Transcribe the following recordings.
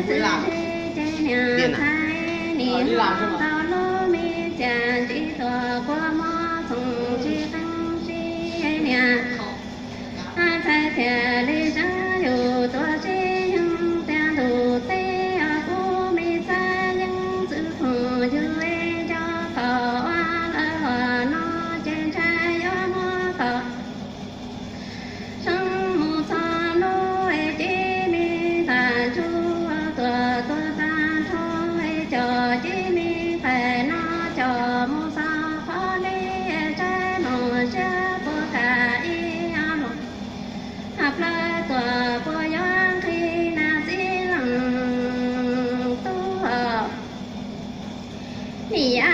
Ces niam ntxhais nim ho tau lub me txiam ntsis tuam kua muag txoom tsis qeeb sib niam ntxhais thiaj li tseeb yus tuaj sib yeej tias ntuj teb os kuv me txhais yeej txwv khoom yug es nco kom ua lawv luag no ces ntshai yuav muab kom seeb mus txog hnub es cia me ntaj ntsug tuaj tuag tag nrho es coj cia me nqaim no coj mus xauj qhov deb es tsaib mus siab puas kam ib ob luag plawv tuaj puas yuav nqhis nas txiv leej tub os. Nim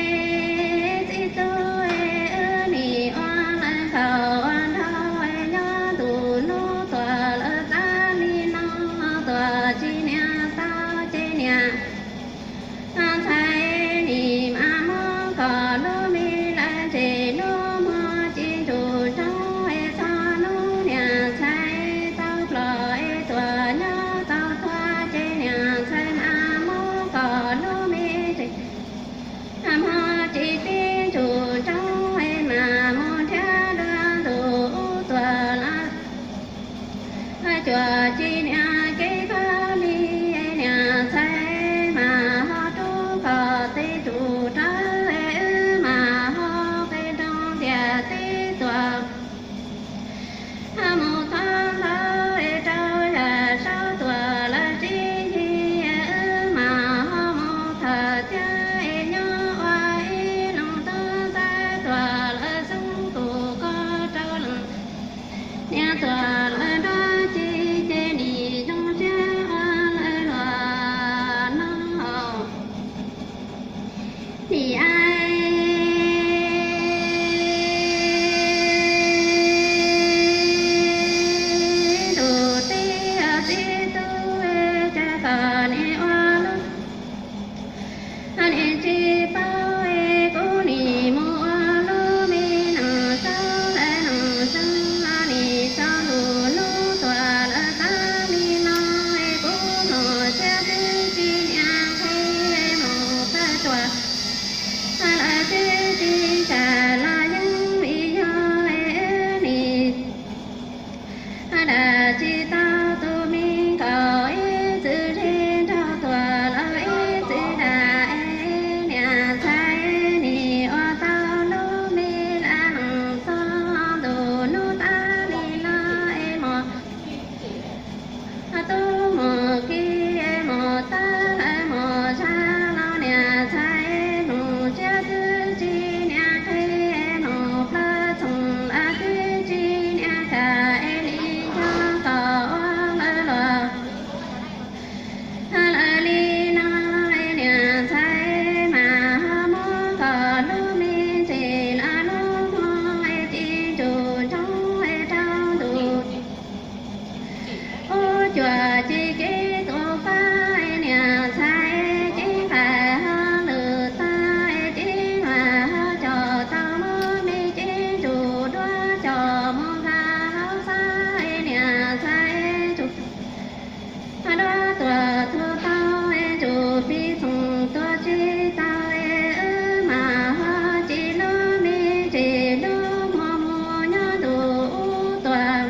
ais txiv tub es wb nim ua lawv nkaum ua nraug es nyob ntu hnub tuaj lawv txav li no tuaj tsis niam tau ces niam ntxhais nim mam muab kom lub me lawv ntses lub muag ci ntsum roob es txog hnub niam ntxhais tau plom es tuaj nyob tau tuag ces niam ntxhais mam muab kom lub me ntses muag ci tib ntsum roob es mam mus nrhiav dua ntu ub tuaj lawm. Cuag ci niam kev pab li niam ntxhais mas ho rub kom tej tus rawv es wb mas ho qe nroo tias tib tuaj mus thov ntawd es rau yam saub tuaj lawv sib yig es wb mas ho mus thawm thiab es nyob ua ib leeg tub ntxhais tuaj lawv xeeb tus koj rau leej niam tuaj lawv nrog ci ces nim zoo siab ua lawv luag no. Nim ais ntuj teb txiv tub cas kom nim ua lub nim tsis paub es kuv nim mus ua lub me neej saub lawv neej zoo nim txog ntu hnub tuaj lawv txav li no es kuv mus siab twb tsis niam qhis mus tawm tuaj lawv twb tsis kam los yeej vim yog es wb nim dam tsis tau tus me nkaus ib txwm ze nrog tuaj lawv ib txwm dam es niam ntxhais nim ua tau lub me laj leej txog ntu hnub tag li no es mus tub mus kiv mus tawb lawv mus zaj los niam ntxhais mus siab twb tsis niam qhis mus plaws txoom lawv twb tsis niam kam es li yog kom ua lawv luag lawv li no es niam ntxhais mas ho muab kom lub me ntses lawv lub muag es ci ntsum nroo es rau ntu ub cuag ci kev tus fab niam ntxhais ceeb nqaim ho lwm tag es ceeb nqaim ho coj tau muab me ceeb ntsum duab coj mus nkag hauv xab niam ntxhais ntsum duab tuaj tuag tau es ntsum pib txoom tuaj tsis tau es wb mas ho ci lub me ntses lub muag mus nyob ntu ub tuaj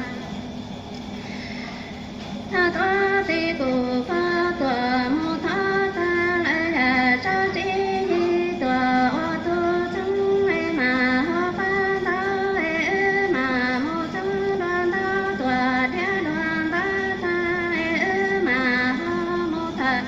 tuaj txij kuv koj tuaj mus thov tag lawv yam tso tseg yig tuaj ua tus txheeb es mas ho pab ntau es wb mas mus txog dua ntau tuaj thiab dua ntau tag es wb mas ho mus thawm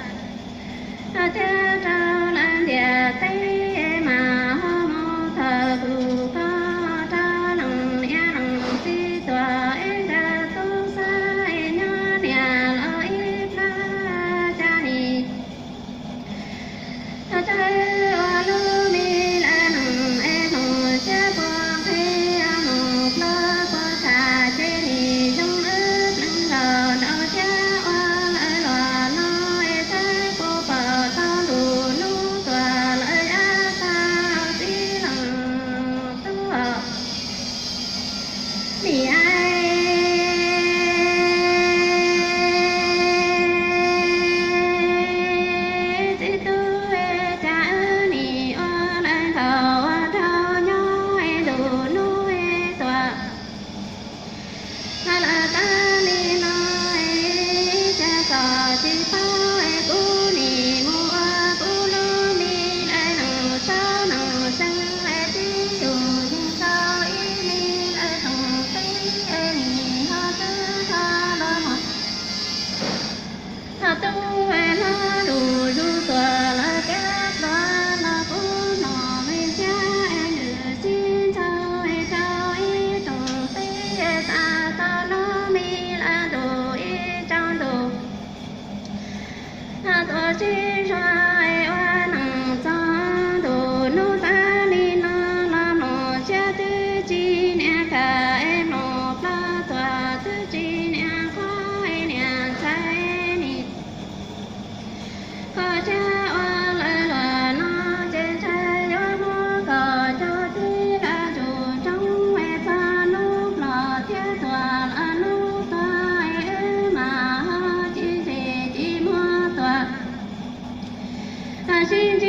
thiab rau lawv ntiaj teb es mas ho mus thawm kuv koj rau leej niam leej txiv tuaj es nkawd tub xab es nyob niam Sib zog es ua neej txog ntuj hnub tag li no los mloog siab twb tsis niam kam es mloog plab tuam twb tsis niam qhuav es niam ntxhais nim kho siab ua lawm los no ces ntshai yuav muab kom cov tib laj tsum tsoob es txog hnub plom thiab tuam los hnub tuag es wb mam ho tsis ntse tsis muab tuam sib